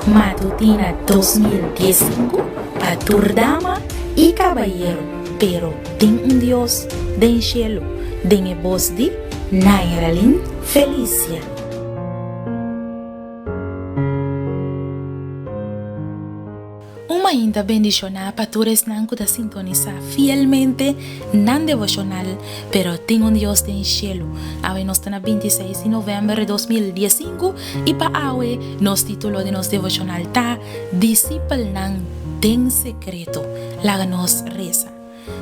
Matutina 2015 pa tur dama i kabayero, pero tin un Dios den shelu, den e bos di Nairalyn Felicia. Un mainta bendishoná pa tur esnan ku ta sintonisá fielmente nan devoshonal Pero Tin un Dios den Shelu. Awe nos ta na 26 di novèmber di 2015 i pa awe nos título di nos devoshonal ta Disipelnan den Sekreto. Laga nos resa.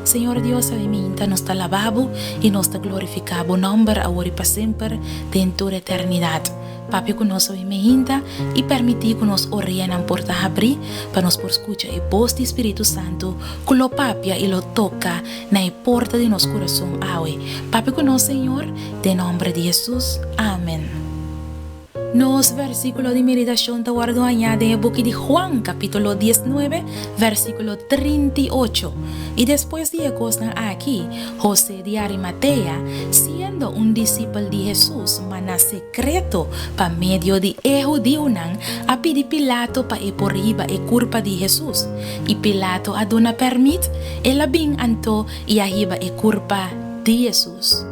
Señor Dios awe minta nos ta laba Bo i nos ta glorifiká Bo nòmber awor i pa semper den tur eternidat. Papia ku nos awe meinta i permití ku nos oreanan por ta habrí pa nos por skucha e bos di Spiritu Santu ku lo papia i lo toka na e porta di nos kurason awe. Papia ku nos, Señor, den nòmber di Hesus. Amen. Nos versíkulo di meditashon ta wòrdu hañá den e buki di Juan, kapítulo 19, versíkulo 38. I despues di e kosnan aki, Hosé di Arimatea, siendo un disipel di Hesus, ma na sekreto pa medio di e hudiunan, a pidi Pilato pa e por hiba e kurpa di Hesus. I Pilato a duna pèrmit, el a bin anto i a hiba e kurpa di Hesus.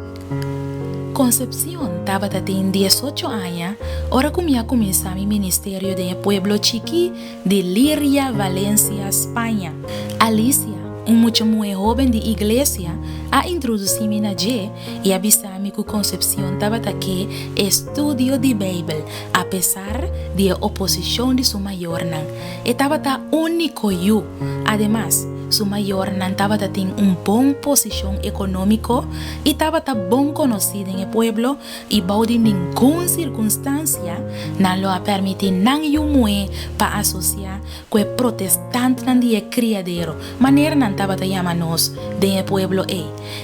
Concepcion tabata tin diesocho aña ora ku mi a kuminsá mi ministerio den e pueblo chikí di Liria, Valencia, Spaña. Alicia, un mucha muhé hóben di iglesia, a introdusí mi na dje i a bisa mi ku Concepcion tabata ke estudio di Beibel apesar di e oposishon di su mayornan. E tabata úniko yu. Ademas, su mayornan tabata tin un bon posishon ekonómiko i tabata bon konosí den e pueblo i bou di ningun sirkunstansia nan lo a permití nan yu muhé pa asosiá ku e protestantnan di e kriadero, manera nan tabata yama nos den e pueblo ei.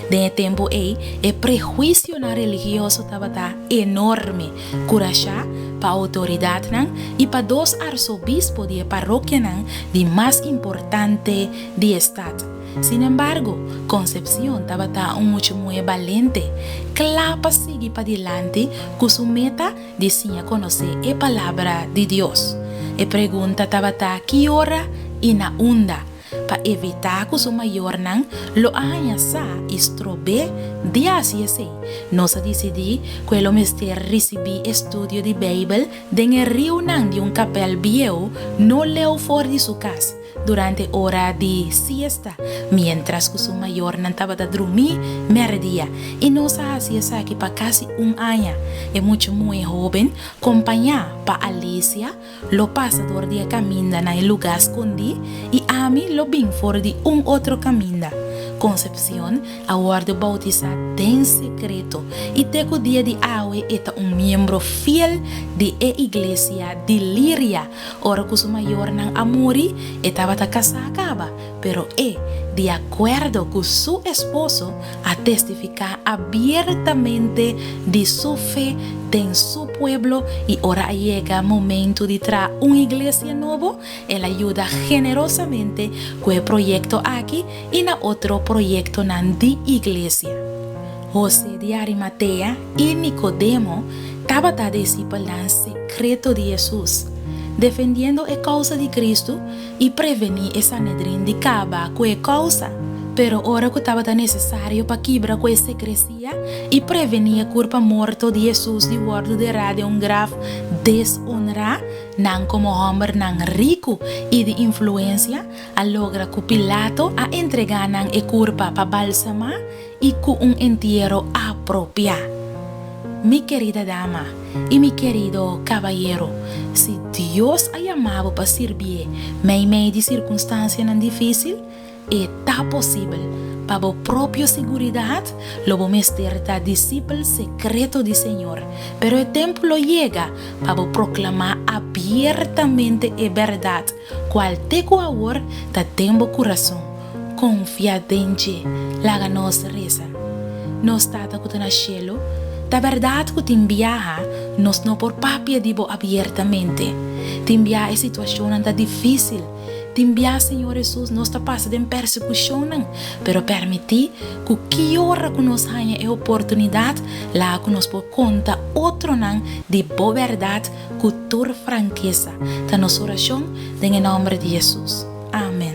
Den e tempu ei, e prehuisionan religioso tabata enorme, kurashá pa outoridatnan i pa dos arsobispo di e parokianan di mas importante di e stat. Sin embargo, Concepcion tabata un mucha muhé balente, kla pa sigui padilanti ku su meta di siña konosé e Palabra di Dios. E pregunta tabata ki ora i na unda, pa evitá ku su mayornan lo a haña sa i strob'é di hasi esei. Nos a disidí ku e lo mester risibí estudio di Beibel den e riunan di un kapèl bieu no leu for di su kas. Durante ora di siesta, miéntras ku su mayornan tabata drumí mèrdia, i nos a hasi esaki pa kasi un aña. E mucha muhé hóben, kompañá pa Alicia, lo pasa dor di e kaminda na e lugá skondí i ami lo bin for di un otro kaminda. Concepcion a wòrdu boutisá den sekreto i te ku dia di awe e ta un miembro fiel di e Iglesia di Liria. Ora ku su mayornan a muri, e tabata kasá kaba, pero e, di akuerdo ku su esposo, a testifiká abiertamente di su fe den su pueblo i ora a yega momentu di traha un iglesia nobo, el a yuda generosamente ku e proyekto aki i na otro proyektonan di iglesia. Hosé di Arimatea i Nikodemo tabata disipelnan sekreto di Hesus, defendiendo e kousa di Kristu i prevení e Sanedrin di kaba ku e kousa. Pero ora ku tabata nesesario pa kibra ku e sekresia i prevení e kurpa morto di Hesus di wòrdu derá den un graf desonrá, nan komo hòmbernan riku i di influensia a logra ku Pilato a entregá nan e kurpa pa balsamá i ku un entiero apropiá. Mi kerida dama i mi kerido kabayero, si Dios a yama bo pa sirbié meimei di sirkunstansianan difísil, e ta posibel. Pa bo propio siguridat, lo bo mester ta disipel sekreto di Señor, pero e tempu lo yega pa bo proklamá abiertamente e bèrdat, kual te ku awor ta den bo kurason. Konfia den dje. Laga nos resa. Nos Tata ku ta na shelu, ta bèrdat ku tin biaha nos no por papia di bo abiertamente. Tin biaha e situashonnan ta difísil. Tin bia, Señor Hesus, nos ta pasa den persekushonnan, pero permití ku ki ora ku nos haña e oportunidat, laga ku nos por konta otronan di Bo bèrdat ku tur frankesa. Ta nos orashon den e nòmber di Hesus. Amen.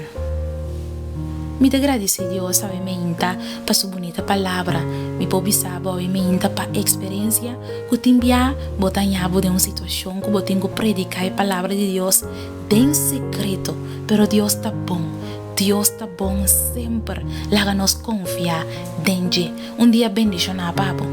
Mi ta gradisí Dios awe meinta pa su bunita palabra. Mi por bisa bo awe meinta pa eksperensia ku tin bia bo ta haña bo den un situashon ku bo tin ku prediká e palabra di Dios den sekreto. Pero Dios ta bon. Dios ta bon semper. Laga nos konfia den dje. Un dia bendishoná pa bo.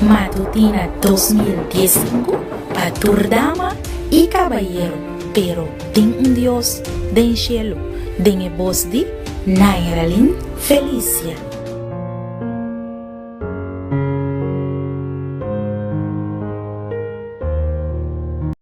Matutina 2015 pa tur dama y cabayero, pero tin un Dios den cielo, den e bos di Nairalyn Felicia.